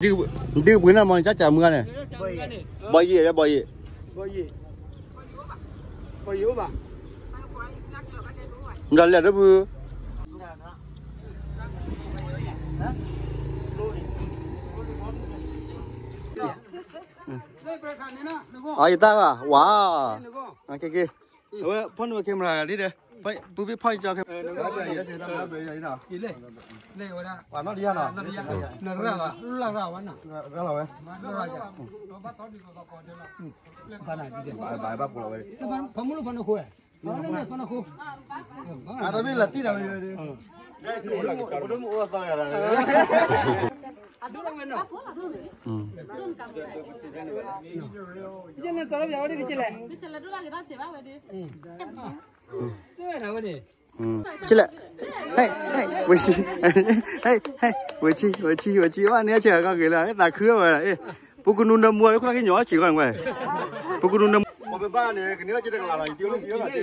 ဒုးပှ့ၤန့ၣ်မ့ၢ် နကစၢ်မုၢ်ဂၤန့ၣ်, ဘီယံာ်လၢဘီယံာ်, မတၤလဲၣ်ဒုးပှ့ၤ, အယတၢ်ဘၣ် ဝါ, က့ၤက့ၤ, အဝဲဖီၣ်န့ၢ်ဝဲ camera ဒ်ဒီး, ပုၢ်ဘ့ၣ်ဖီၣ်ကၠီ camera ပှၤနီၣ်ဒံးယါနီၤ, ရၢ်လီၤဝဲ, ဘၣ်ပိာ်လီၤဝဲ, ဖီမုၣ်လၢဖီနခိၣ်, ဖီနခိၣ်, အဒိၣ်မ့ၢ်လီၤတံၢ်ဒီးဝဲ, အဒိၣ်ဝဲနီၤ, ယန့ၣ်သီတပျးဝဲဒ်ကလဲၣ်, စဲဒၣ်ဝဲန့ၣ်, ကလဲၣ်, ဝဲဆံ, ဝဲဆံ, ဝဲဆံ, ဝဲဆံ, ဘၣ်န့ၣ်ဆဲးကီၢ်က့ၤလီၤ, သးခုဝဲ, ပူကနူနမူအီၤ ခွါကညီဆံးကီၢ်န့ၣ်ဝဲ, ပူကနူနမူ, ပဘၣ်န့ၣ် ကန့ၢ်ဘၣ်က့ၤတကလးလီၤ, ယတ့လၢက့ၤဘၣ်က့ၤ,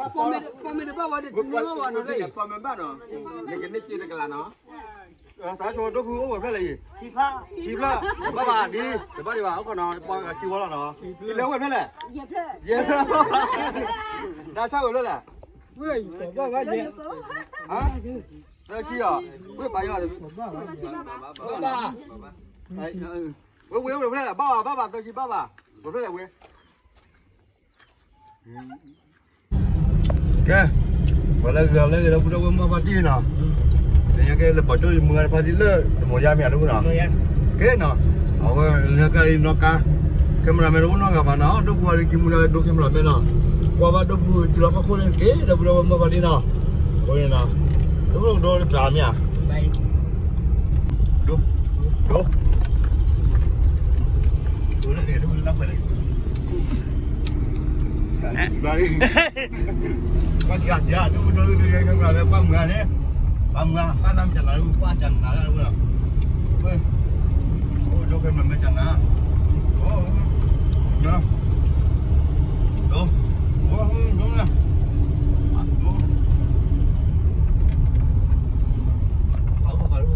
ပမ့ၢ်တဘၣ်ဝဲဒၣ်, ပမ့ၢ်ဘၣ်နီၤ, ယကန့ၢ်က့ၤတကလးနီၤ, စးဆိဒိၣ်ဖုအိၣ်ဝဲဖျၢၣ်လဲၣ်အံၤ, ဆံဖျၢၣ်, တဘၣ်ဘၣ်ဒ်, တဘၣ်ဒံးဘၣ်, အိၣ်ခိးနီၤ ပှၤကဆံဝဲလီၤနီၤ, လဲၤဝဲဖျၢၣ်လဲၣ်, ယဲ, တၢ်ဆၣ်ဝဲလၢလဲၣ်, သၢဆံအီၤ, ဝဲပာ်ယီၤ, ဝဲဝဲဝဲဖျၢၣ်လဲၣ်, ဘၣ်ဘၣ်ဘၣ်ဘၣ် သၢဆံဘၣ်ဘၣ်, ဝဲဖျၢၣ်လဲၣ်ဝဲ ကဲ, ပှၤလၢဂၤလၢဂၤဒီပုၢ်ဒီဝဲၢ်မုၣ်ဖါတံၢ်နီၤ, ကဲလၢပှၤကၠိယမုၢ်ဂၤဖါတံၢ်လၢ တမီၤယါမ့ၢ်အဒိနီၤ, ကဲနီၤ, အဝဲလၢကါအံၤနီၢ်ကါ, camera man တအိၣ်နီတဂၤဘၣ်နီၤ, ဒိၣ်ပူၤဝဲဒၣ်ကံမူဒါဒိ camera man နီၤ, ကွၢ်ဘၣ်ဒိၣ်ပူၤတုၤလီၤခီၣ်ခိၣ်န့ၣ် ကဲဒီပုၢ်ဒီဝဲၢ်မုၣ်ဖါတံၢ်နီၤ, အဃိန့ၣ်နီၤ, ဒိၣ်ပူၤဒိၣ်တပျးမ့ၢ်ဧါ ဒိၣ်, ဒိၣ်, ဒိၣ်လၢန့ၣ် ဒိၣ်လၢပှဲၤလၢ, ကွၢ်ကၠၢ်ဒိၣ်ဒိၣ်ဒိၣ်ဒိၣ် camera လၢကွၢ်မုၢ်ဂၤန့ၣ်, ကွၢ်မုၢ်ဂၤ ကွၢ်လၢမ့ၢ်တနၤ ကွၢ်တနၤလၢဝဲလီၤ, ဝဲ, အိၣ်ဒိၣ် camera မ့ၢ်တနၤ, အိၣ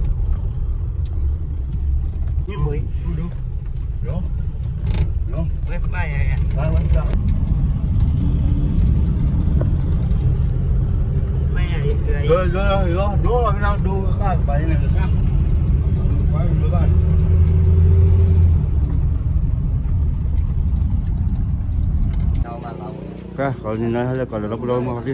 ်, ဒိၣ်, ဒိၣ်, ဒိၣ်, ဒိၣ်, ကဲ, ကီးလၢနံၤနၤဟဲလၢကီးလၢလီၤပူၤလီၤမၤဒ်,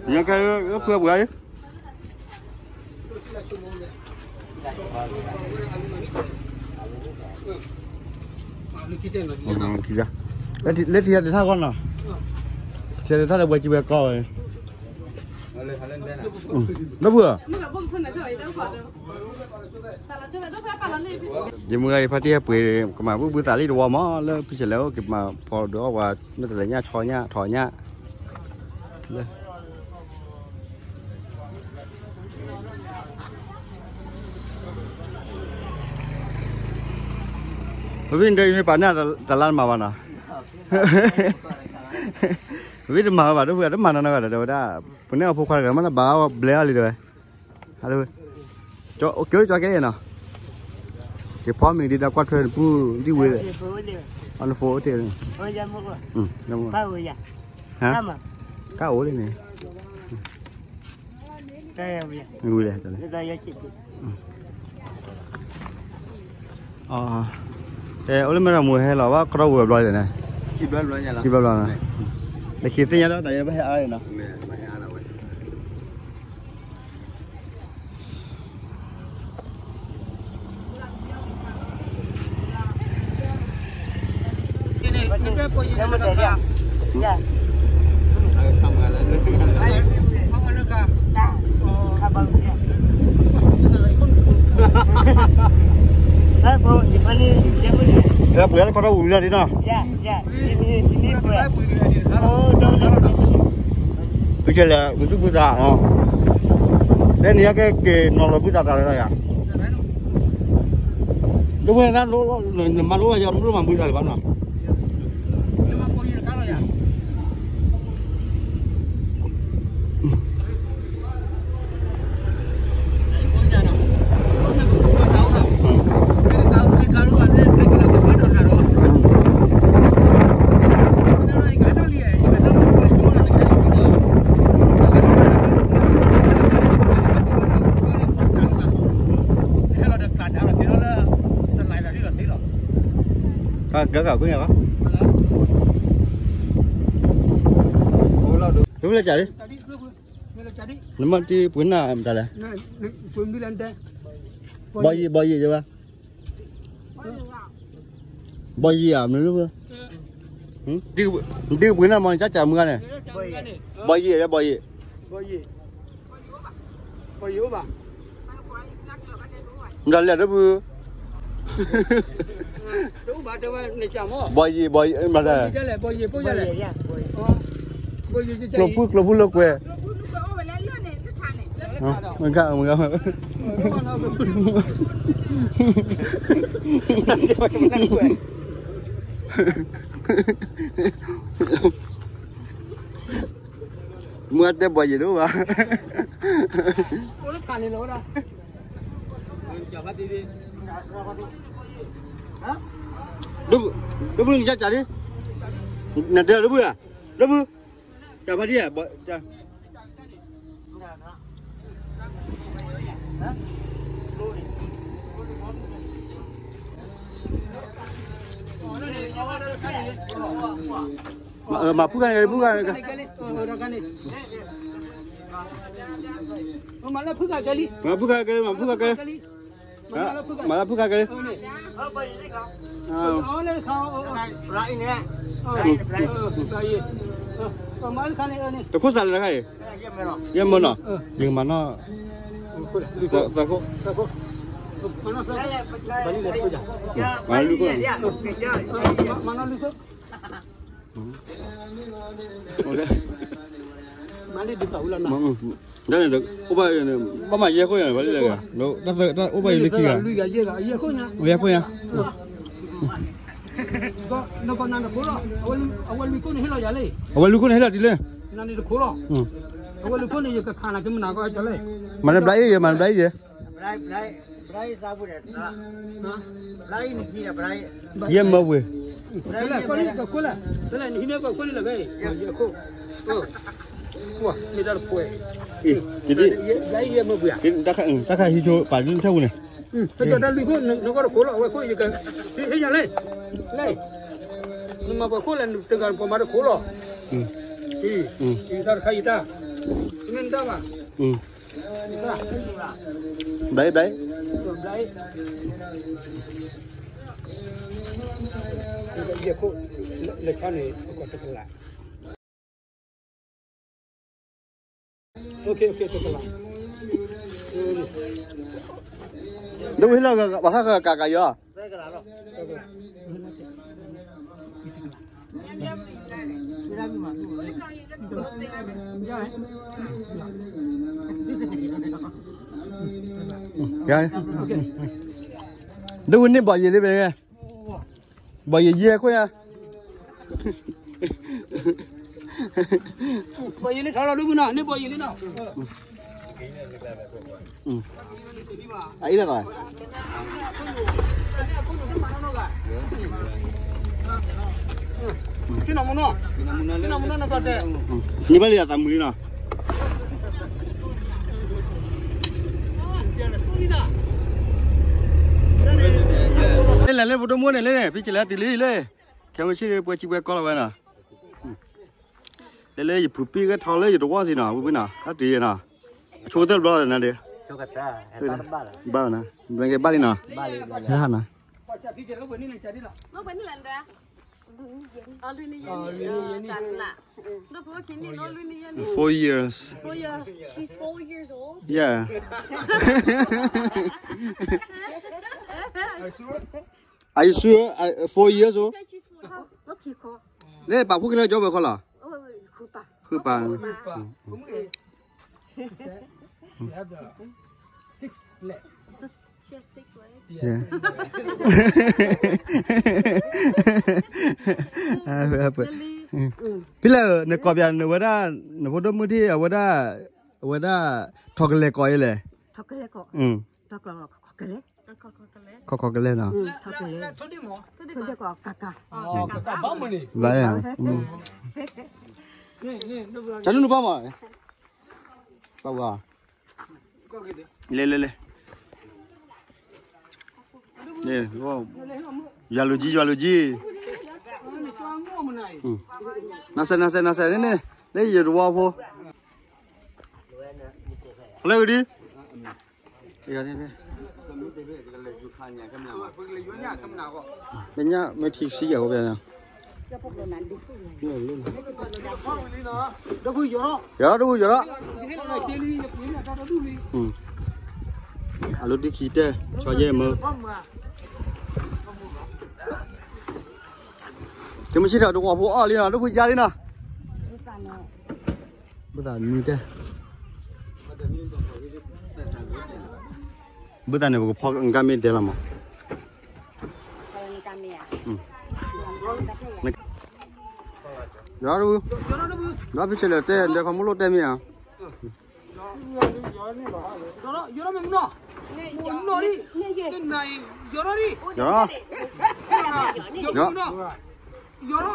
ညါကဲ, ဖုပှၤ, လၢထံယါသ့ၣ်ထၣ်ဂီၢ်နီၤ, ထံယါသ့ၣ်ထၣ်ဒီးဝဲကံဝဲကီၢ်ဝဲ, လၢဖုဧၢ, ယမုၢ်ဂၤအံၤဖါတံၢ်ဟဲပှ့ၤ ကမၤဘူၣ်ဘုသးလံတဝီမး လၢဖုဆဲးလဲၣ်အိၣ်က့ၤမၤဖီဒုးအီၣ်ပှၤ မ့ၢ်တလဲၤညၣ်ဆီညၣ်ထီၣ်ညၣ်, လၢ ပမ့ၢ်ဒၢယမ့ၢ်ပာ်န့ၢ်တလါတမၤဘၣ်နီၤ, ပမ့ၢ်တမၤဝဲဘၣ် တမၤနီၤနီၤဂၤဒီး တဲဝဲဒၣ်, ပန့ၢ်အဖိခွါတဂၤမ့ၢ်လၢဘၣ်ဘျဲအီၤလံတဲဝဲ, က့ၤအိၣ်ကၠီကဲအံၤနီၤ, က့ၤဖီမ့ၢ်ဒံးဒီးကွၢ်ထွဲနပူၤဒံၣ်ဝဲ, အနဖိအိၣ်တ့ၢ်, ကၢ်အိၣ်လံန့ၣ်, ဝံၤလဲၣ်, အိၣ်လၢမဲဒီးမူဟဲလီၤဘၣ် ခီထီၣ်ဝံၤဘျီလဲၣ်န့ၣ်, ခံဘျီဘျီ, နက့ၤသ့ၣ်ညါလၢတၢ်ယဘၣ်ဟဲအါန့ၣ်နီၤ. ပှၤလၢခီထီၣ်ဝံၤလီၤဒ်နီၤ, ဖုဆဲးလဲၣ် ဝံၤသူၣ်ဘုသး, ဖဲန့ၣ်ယကဲက့ၤနီၤလီၤဘုသးတၢ်လၢယၤ, ဒ်ဝဲဒၣ် နမၤလိယၤ မ့ၢ်လိမၤဘုသးလၢၤဘၣ်နီၤ. လၢမၤပိာ်ယံၤတခါလီၤယၤ, လၢမၤပိာ်ယံၤတခါလီၤယၤ, ကကကွံာ်ဘၣ်, လၢပျၢၤကၢ်လံ, နမ့ၢ်တပှ့ၤနၢ်မတၤလဲၣ်, ဘီယံာ် ဘီယံာ်ယဘၣ်, ဘီယံာ်ဧါ မနုၤလၢ, နတပှ့ၤနၢ်မတၤ နကစၢ်မုၢ်ဂၤန့ၣ်, ဘီယံာ်လၢဘီယံာ် မတၤလဲၣ် တပှ့ၤ, ဘီယံာ် ဘီယံာ် မတၤလဲၣ်, ကျိဖု ကျိဖုလိာ်ကွဲ, မ့ၢ်ဂ့ၤ မ့ၢ်ဂ့ၤ, မုၢ်ဂၤတဲဘီယံာ်တအိၣ်ဘၣ်, လၢဖု လၢဖု နကစၢ်လံ, နတဲလၢဖုဧါ, လၢဖု, ကၢ်ဖးဒံဧါ, မၤဖုၣ်ခါန့ၣ် ဖုၣ်ခါန့ၣ်, မၤဖုၣ်ခါကဲလံ, မၤဖုၣ်ခါကဲလံ, မၤလၢဖုၣ်ခါကဲလံ, တခိၣ်သးလၢတခါအံၤ, ယဲၢ်မၢနီၤ, ယကမၤနီၤ, သးခိၣ်, မၤလွံၢ်ခိၣ်, ဒ်န့ၣ် အိၣ်ဘၣ်, ဘၣ်မၤယဲၢ်ခိၣ်ညါ ပှၤလၢလဲၤဂၤ, အိၣ်ဘၣ်ယံၤလၢခံဂၤ, ယဲၢ်ခိၣ်ညါ, အဝဲလွံၢ်ခိၣ်န့ၣ်ဟ့ၣ်လီၤယၤလံ, အဝဲလွံၢ်ခိၣ်န့ၣ်ဟ့ၣ်လီၤတုၤလၢ, မၤန့ၣ်ဘျါအံၤယဲၢ်, မၤန့ၣ်ဘျါအံၤယဲၢ်, ယဲၢ်မၢဝဲ, တၢ်ခါဟံးဆိပာ်လၢနထၢၣ်ပူၤန့ၣ်, နမၤပှၤခိၣ်လၢနတဂၤပှၤမၤတခိၣ်လီၤ, တၢ်တခါယတၢ်, မ့ၢ်နတၢ်ဘၣ်, ဘျါအံၤ ဘျါအံၤ, ယဲၢ်ခိၣ်, လၢဆါန့ၣ် ပကီၢ်တကလး တဝံၤဟ့ၣ်လီၤ ပှၤဃၣ်ဃၢၤကးကးယီၤ, ဒ်ဝဲန့ၣ်ဘီယံာ်လံဘဲ, ဘီယံာ်ယဲၢ်ခိၣ်ညါ, ဘီယံာ်လံထီလီၤဒ်မုၢ်နီၤ, န့ၣ်ဘီယံာ်လံနီၤ, အအံၤလၢဘၣ်, နဘၣ်လံအသးမုာ်လံနီၤ, လဲၤလၢဖိဒိၣ်မူန့ၣ်လၢန့ၣ် ဖံကလဲၤတုၤလံလၢ, ခဲမုၢ်ဆ့ၣ်ပှဲၤစံပှဲၤကီလီၤဝဲနီၤ, လဲၤလၢယဖုးပံၣ်ဂဲထီလၢယတဝီၢ်စံနီၤ, ဝံၤပံနီၤ, ခါတုၤယဲနီၤ, အဆိကတၢၢ်တဘျီနီၤ, ဘၣ်နီၤ, ဘၣ်နီၤ, ဟဲနီၤ, အလွံၢ်နံၣ်ယဲၢ်နံၣ်, four years, four years, she's four years old, yeah, are you sure, four years old, န့ၣ်ပာ်ဖှိၣ်က့ၤလၢကၠီဘၢခီလီၤ, ဃုပာ်, ဃုပာ်, She has six legs. ဖဲလဲၣ် နကိးပၠးနဝဲဒၣ်, နဖိဒိၣ်မုၣ်ထံၣ် အဝဲဒၣ်, အဝဲဒၣ်, ထီၣ်ကလဲၤကိးအံၤလဲၣ်, ခီခီကလဲၤနီၤ, ဘၣ်, တၢ်နုၢ်နပၢ်မး, ပၢ်ဝါ, လဲၤလဲၤလဲၤ ယွၤလူၤကံ ယွၤလူၤကံ, နၤစဲး နၤစဲး နၤစဲးန့ၣ်န့ၣ်, လၢယတဝီဖိ, လၢဒ် လၢညါမ့ၢ်ထံဆံယဲၢ်ဝဲ, ယီၤဒိၣ်ယီၤဒိၣ်, အလိၤဒံခံတဲ ဆီယဲၢ်မၢ, ကမ့ၢ်ဆံထီၣ်တဝီဖိအီၣ်လံနီၤ ဒိၣ်ဖိယါလံနီၤ, ဘုသးမံတဲ ဘုသးန့ၣ် ပကဖီကမ့ၢ်တဲလီၤမး, ယီၤဒိၣ်, ဒီးဖဲဆဲးလဲၣ်တဲ ဒီးခီမီၢ်လိၣ်တဲမ့ၢ်ဧါ, ယီၤ, ယီ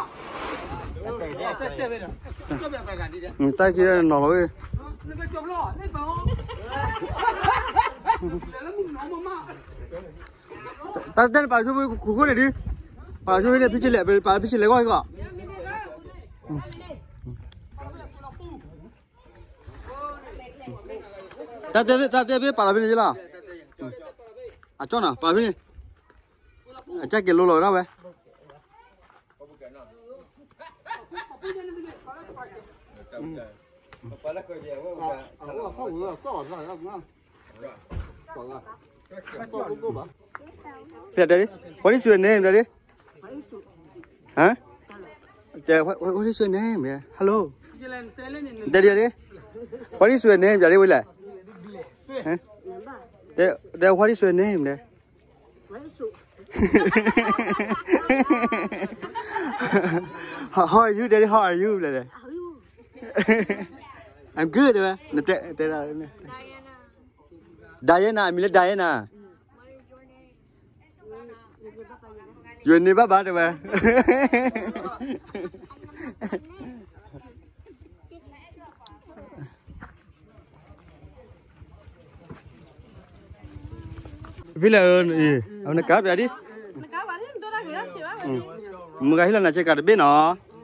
ၤ, တၢ်က့ၤနီၤလီၤဝဲ, တၢ်တဲန့ၣ် ပာ်ဆိဖိခိၣ်ခိၣ်န့ၣ်ဒုး, ပာ်ဆိဖိန့ၣ် ဖဲဆဲးလဲၣ် ပာ်ဖဲဆဲးလဲၣ်ဂီၢ်ဂီၢ်, တၢ်တဲ တၢ်တဲဖဲပာ်လီၤဖဲန့ၣ်ယလီၤ, အကၠီနီၤ ပာ်ဖဲန့ၣ်, အကၠီက့ၤလိလီၤဝဲဒၣ်ဝဲ ဖဲတဲဒ်, what is your name တဲဒ်, ဟမ်, တဲ what is your name တဲ hello, တဲဒ်, what is your name တဲဒ်ဝဲလဲၣ်, တဲ what is your name တဲ how are you တဲဒ် how are you လဲၣ်, I'm good တဲဝဲ, နတဲ တဲဒ်, Diana အမံၤလၢ Diana, ယိၤန့ၢ်ဘၣ်ဘၣ်တဲဝဲ, ဖဲလဲၣ်, နကါပျးဒ်, မုၢ်ဂၤဟ့ၣ်လီၤနၤစ့ကၤတဘ့ၣ်နီၤ,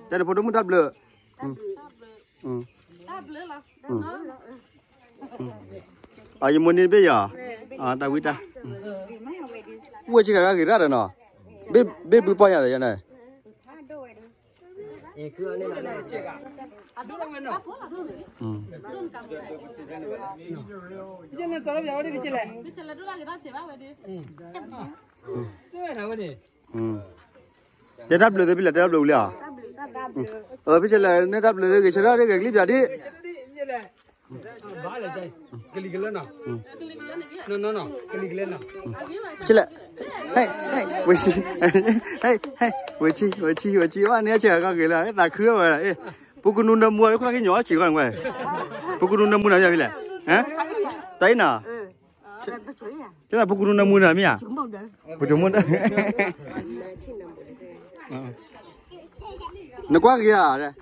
တဲနဖိဒိၣ်မုၣ်တၢ်ဘျုး, အယမိၢ်န့ၣ်တဘ့ၣ်ယီၤ, တၢ်ဝံတၢ်, ဝဲဆ့ကၤဂ့ၤရၣ်ဒီးနီၤ, ဘ့ၣ်ဘုပီၢ်ယၤဒီးယၤန့ၣ် တဲတၢ်ဘျုးသ့ၣ်ဖဲလဲၣ် တဲတၢ်ဘျုးဝံၤလံဧါ, ဖဲလဲၣ် နဲတၢ်ဘျုးဂ့ၤဆၢထၢၣ်ဂ့ၤကလံၣ်ပျးဒ်, ကလံၤကလၢနီၤ, ကလံၤကလၢနီၤ, ဖဲလဲၣ်, ဝဲဆံ, ဝဲဆံ ဝဲဆံ ဝဲဆံ ဘၣ်န့ၣ်ဆဲးကၤဂ့ၤလၢ သးခုဝဲ, ပူကနူနၢမူ ခွါကညီဆံးဂီၢ်န့ၣ်ဝဲ, ပူကနူနၢမူနၤမ့ၢ်ဧါဖဲလဲၣ်, တၢ်အံၤနီၤ, ကဲသးပူကနူနၢမူနၤမ့ၢ်ဧါ, ပူကမူ, နကွၢ်က့ၤဧါ, န့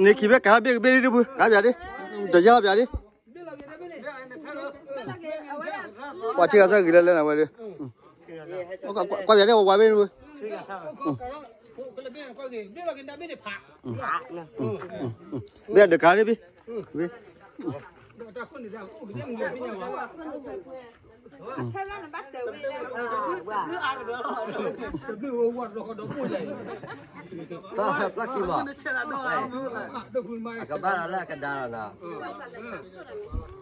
ၣ်ခံဘ့ၣ်ကါဘ့ၣ်ကဘ့ၣ်ဒ်ဒ်ပူၤ ကါပျးဒ်, တယၢ်ပျးဒ်, ပှၤဆ့ကၤစၢ်ဂ့ၤလၢလၢနၤဝဲဒ်, ကွၢ်ပျးဒ် ဝဲဝါဘ့ၣ်ဒ်ပူၤ, ဘ့ၣ်ဒုးကါဒ်ဘ့ၣ်, ဘ့ၣ် ပျီၢ်ခံဘၣ်, အကဘၣ်လီၤလၢအကဒါလီၤနီၤ,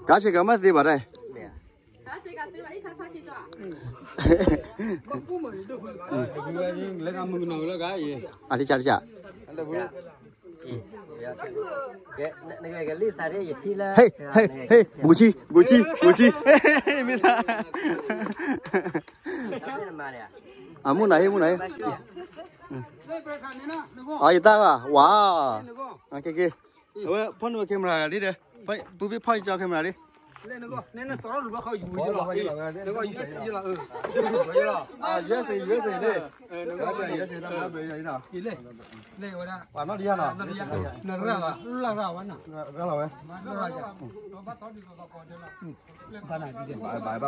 ကါဆ့ကၤမ့ၢ်သ့ဘၣ်ဒၣ်, လၢမုၢ်ကနီၤလၢကါအံၤ, အတၢ်တၢ်, ဟဲ ဟဲ ဟဲ ဘူးကဆံ ဘူးကဆံ ဘူးကဆံ မ့ၢ်သး အမူနၤဟ့ၣ် မူနၤဟ့ၣ်, အယတၢ်ဘၣ် ဝါ, က့ၤက့ၤ, အဝဲဖီၣ်န့ၢ်ဝဲ camera လံဒီး, ပူၤဘ့ၣ်ဖီၣ်ကၠီ camera လံ လဲၣ်နဂီၢ် နဲနသရီလူၤဘၣ်ဃီယူၤယလီၤ, နဂီၢ် ယူၤအ့ၣ် ယလီၤ, ယူၤအ့ၣ် ယူၤအ့ၣ် ယူၤအ့ၣ် နဂီၢ် ယူၤအ့ၣ် ယူၤအ့ၣ် လဲၣ်, လဲၣ်ဝဲဒၣ်, ပှၤနီၣ်တယၢ်နီၤ, နီၣ်တယၢ်, နရၣ်လီၤ, ရၣ်လီၤဝဲနီၤ, ရၣ်လီၤဝဲ, ဘၣ်ပှၤလီၤဝ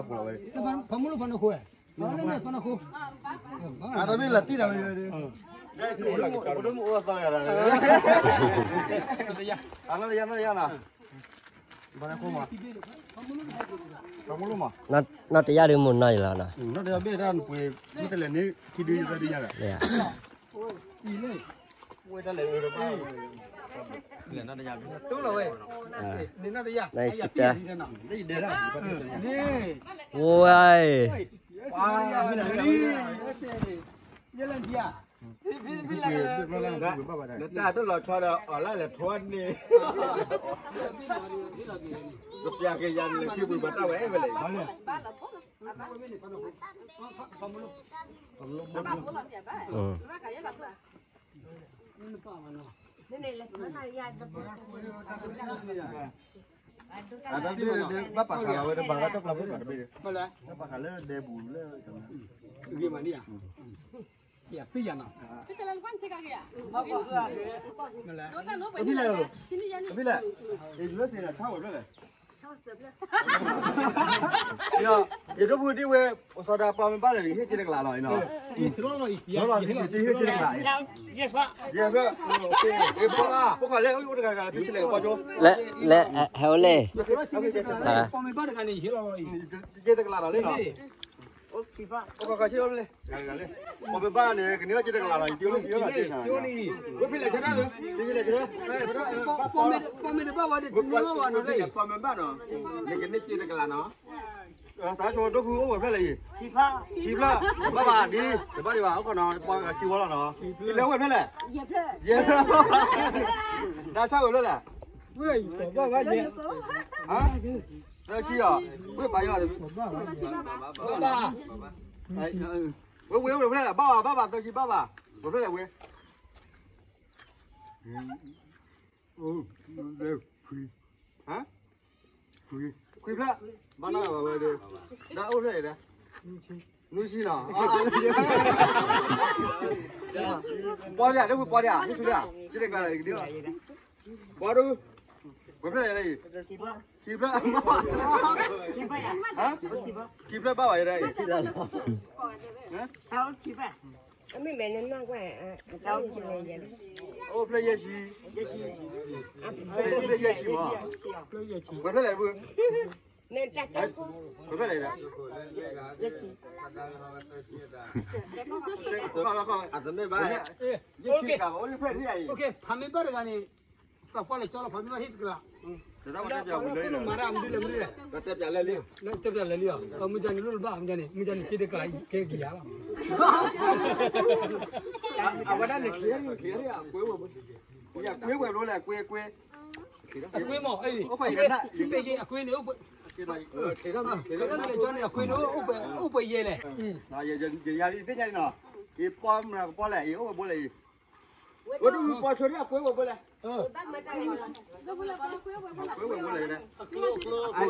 ဲ, ဖးမူလိဖးနခိၣ်ဝဲ, ဖးနခိၣ်, အတမ့ၢ်လၢတံၢ်တၢ်ဝဲ, အိၣ်သီယၤ, အနီၣ်တယၢ် နီၣ်တယၢ်နီၤ နီၣ်တယၢ်ဒုးမ့ၢ်နီၢ်ယလီၤနီၤ, နီၣ်တယၢ်ဘ့ၣ်တၢ်နပှ့ၤ မ့ၢ်တလဲၤန့ၣ် ခံဒုယသၢဒုညါဒီး, ဝဲ, နတၢ်တလီၤဆီဒီး အီၤလၢလဲၤထီၣ်န့ၣ်, ကပျးက့ၤယၤန့ၣ် လၢခံပှ့ၤဘၣ်တၢ်ဝဲအဲၣ်ဝဲလဲၣ်, အတဘ့ၣ်ဘၣ်ပာ်ဃာ်လီၤဝဲ တဘၣ်လၢတၢ်ပျၢ်ပူၤဘၣ်တဘ့ၣ်, ဘၣ်ပာ်ဃာ်လၢဒဲပူၤလၢ, ဂ့ၤမးန့ၣ်ဧါ, ယသ့ၣ်ယၤနီၤ, ဖံလဲၣ်, ဖံလဲၣ်, ယုၢ်စ့ၢ်ကီးဆါဝဲဖျၢၣ်လဲၣ်, ယဒိၣ်ဖုဒံဝဲ, ပစီၤဒၤပှၤမ့ၢ်ဘၣ်လဲၣ် ယဟ့ၣ်က့ၤတကလးလီၤအံၤနီၤ, ယဟ့ၣ်က့ၤတကလးအံၤ, ယဲၢ်ဖျၢၣ်, ဖိခွါလဲၣ် အိၣ်တဂၤတဂၤ ဖံလဲၣ်ကပီၤကၠိ, လဲၣ်, ဟဲအိၣ်လဲၣ်, ပှၤမ့ၢ်ဘၣ်တဂၤန့ၣ် ယဟ့ၣ်လီၤအံၤ, ယဲၢ်တကလးလီၤလံနီၤ, ပှၤမ့ၢ်ဘၣ်န့ၣ် ကန့ၢ်ဘၣ်က့ၤတကလးလီၤ, ယတ့လီၤတ့လီၤ, ဝဲဖံလဲၣ်, ပှၤမ့ၢ်တဘၣ်ဝဲဒၣ်န့ၣ်, ပှၤမ့ၢ်ဘၣ်နီၤ, နကန့ၢ်က့ၤတကလးနီၤ, စးဆိဒိၣ်ဖုအိၣ်ဝဲဖျၢၣ်လဲၣ်အံၤ, ခံဖျၢၣ်, တဘၣ်ဘၣ်ဒ်, တဘၣ်ဒံးဘၣ် အိၣ်ခိးနီၤ ပှၤခံဝီလီၤနီၤ, ဖံလဲၣ်အိၣ်ဝဲဖျၢၣ်လဲၣ်, ယဲၢ်ဖျၢၣ်, ဒါဆၣ်ဝဲဖျၢၣ်လဲၣ်, သၢဆံအီၤ, ဝဲပာ်ယီၤ, ဝဲဝဲဝဲဖျၢၣ်လဲၣ် ဘၣ်ဘၣ်ဘၣ်ဘၣ် သၢဆံဘၣ်ဘၣ်, ဝဲဖျၢၣ်လဲၣ်ဝဲ ခွံဖျၢၣ်, ဘၣ်နီၢ်ဝဲဒီး, ဒီးအိၣ်ဖျၢၣ်လဲၣ်ဒီး, နွံဆံနီၤ, ပီၢ်ဒၣ် ဒိၣ်ဖုပီၢ်ဒၣ် ဟ့ၣ်ဆူဒၣ် က့ၤတကလးဒ်, ပီၢ်ဒိၣ်, ဝဲဖျၢၣ်လဲၣ်အံၤ, ခံဖျၢၣ်, ခံဖျၢၣ်ဘၣ်ဘၣ်ယဲဒၣ်အံၤ, အမ့ၢ်မဲာ်နနၢ်ကွၢ်, အိၣ်ဖျၢၣ်ယဲၢ်ဆံ, ဖျၢၣ်ယဲၢ်ဆံမး, ဝဲဖျၢၣ်လဲၣ်ဖု, ဝဲဖျၢၣ်လဲၣ်ဒီး, ဖါမ့ၢ်ဘၣ်တဂၤန့ၣ်, ပှၤလၢကၠီလီၤ ဖါမ့ၢ်ဘၣ်ဟ့ၣ်တကလး, တၢ်ပှၤလၢကၠီလီၤ ဖါမ့ၢ်ဘၣ်ဟ့ၣ်တကလး, တၢ်တဲပၠးလၢလံ, တၢ်တဲပၠးလၢလံ, မုၢ်ကၢ်န့ၣ်လိၣ်လၢဘၣ် မုၢ်ကၢ်န့ၣ် မုၢ်ကၢ်န့ၣ်က့ၤတကလးလီၤ, အဝဲဒၣ်န့ၣ် ကွ့ဝဲဘိလဲၣ် ကွ့ကွ့, အကွ့မး, အိၣ်ခိးယဲၢ်, အကွ့န့ၣ် အိၣ်ပှဲၤယဲၢ်လဲၣ်, ယၤဒ်သ့ၣ်ညါနီၤ, ယပီၢ်မနုၤကပီၢ်လဲၣ် ယအိၣ်ဝဲဘိလဲၣ်အံၤ, ဝဲဒၣ်ပီၢ်ဆိဒၣ်အကွ့ဝဲဘိလဲၣ်, ကွ့ဝဲဘိလဲၣ်, ကျိ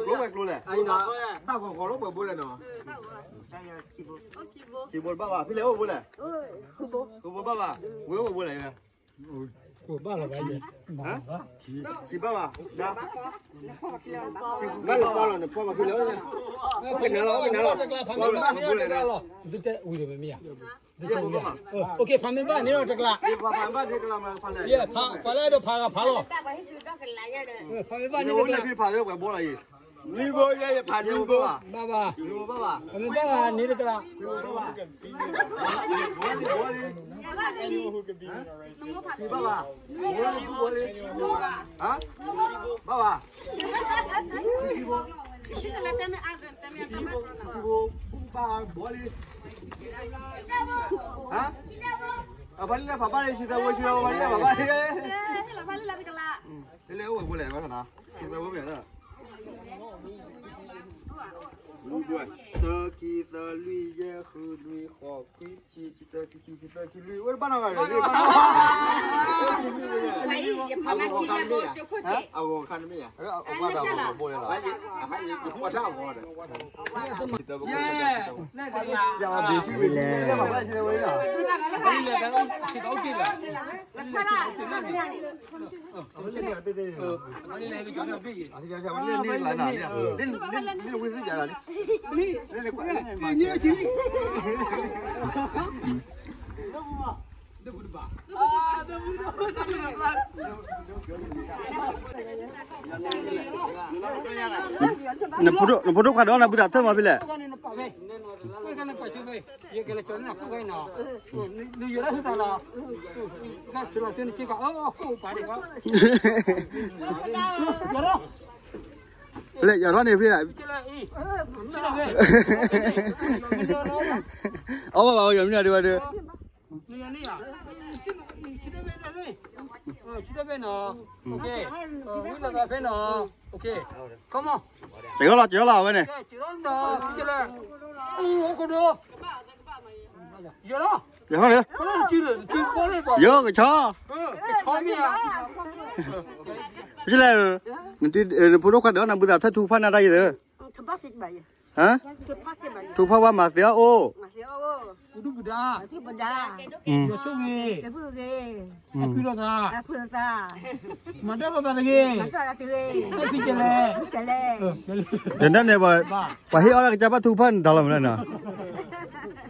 ဝဲကျိလဲၣ်, တၢ်ဂီၤဂီၤလၢပှဲၤဘိလဲၣ်နီၤ, ခံဘိတဘၣ်ဘၣ် ဖံလဲၣ်အိၣ်ဘိလဲၣ်, ဃုဘိဘၣ်ဘၣ်, ဝဲအိၣ်ဘိလဲၣ်, ဘၣ်လီၤဘၣ်, ဆံဘၣ်ဘၣ်, ဘၣ်လီၤပီၢ်လီၤန့ၣ် ပီၢ်ဘၣ်ဖံလဲၣ်, အိၣ်ကနၤလီၤ အိၣ်ကနၤလီၤ, ဖါမ့ၢ်ဘၣ်န့ၣ်ဒီးတကလး, ဖါမ့ၢ်ဘၣ်န့ၣ်ဒီးတကလး, ဖါပှၤလၢအဲၣ်ဒိးဖးဂၤဖးလီၤ, ဖါမ့ၢ်ဘၣ်န့ၣ်တကလး, နွံဘိယဲယဖးနွံဘိ, ဘၣ်ဘၣ်, ဖါမ့ၢ်ဘၣ်န့ၣ်တကလး, ဘၣ်ဘၣ်, ဘၣ်ဘၣ်, ဘၣ်လံလၢဖးဘၣ်လံ, ဆံသၢဘိဆံသၢဘိ, ဖါလံလၢဖးဘၣ်လံ, ဖါလံလၢတကလး, ဖဲလဲၣ်အိၣ်ဝဲဘိလဲၣ်, ဆံသၢဘိမ့ၢ် တၢ ခံ သၢ လွံၢ် ယဲၢ် ဃု နွံ ဃိး ခွံ ခံ ဆံတၢ ဆံခံ ဆံသၢ ဆံလွံၢ် ဝဲတဘၣ်နီၤဘၣ် ဝဲတဘၣ်နီၤ အဂီၤခါန့ၣ်မ့ၢ်ယါ အဝဲတၢ်ဂီၤဘိလီၤ ယဲ နဖိဒိၣ်ခွါဒီးနၤဘုသးသၢမၤဖဲလဲၣ် လဲၣ် ယၤထီၣ်န့ၣ်ဖဲလဲၣ် အီၣ်ဘၣ်ဘၣ် ယမနုၤဒံးဘၣ်ဒီး ကဲလီၤ ကဲလီၤ အဝဲန့ၣ် ယကဆီ ဖဲလဲၣ် နဖိဒိၣ်ခွါဒီးနၤဘုသးသၢထူဖးနၤတၢ်ယဲၢ်သၢ ထူဖးဝဲမၤသ့အီၤအိၣ် ဒီးနၤန့ၣ် ပှၤဟ့ၣ်အီၣ်ဒၣ်ကစၢ်ဘၣ်ထူဖးနတၢ်လီၤမးလၢနီၤ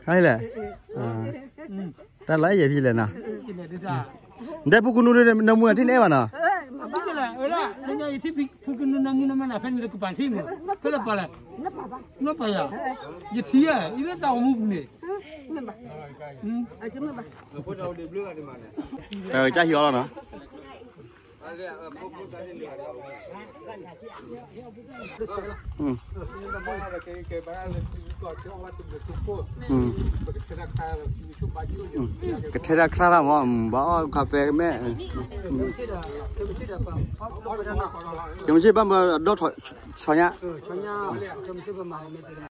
ဟါလဲၣ် တၢ်လၢယဲၢ်ဖဲလဲၣ်နီၤ ဒဲဖုကနူၤနမူနထံၣ်န့ၢ်ဘၣ်နီၤ ယထံၣ်ယဲၢ် အံၤလၢတၢ်အိၣ်မူပူၤန့ၣ် ကစၢ်ဟံးအီၤလီၤနီၤ ကထဲတၢ်ခရၣ်တၢ်မ့ၢ် ဘၣ်အီၣ်ခါဖဲမဲာ် ကမ့ၢ်ဘၣ်မၤဒီးထီၣ်ဆီညါ ကမ့ၢ်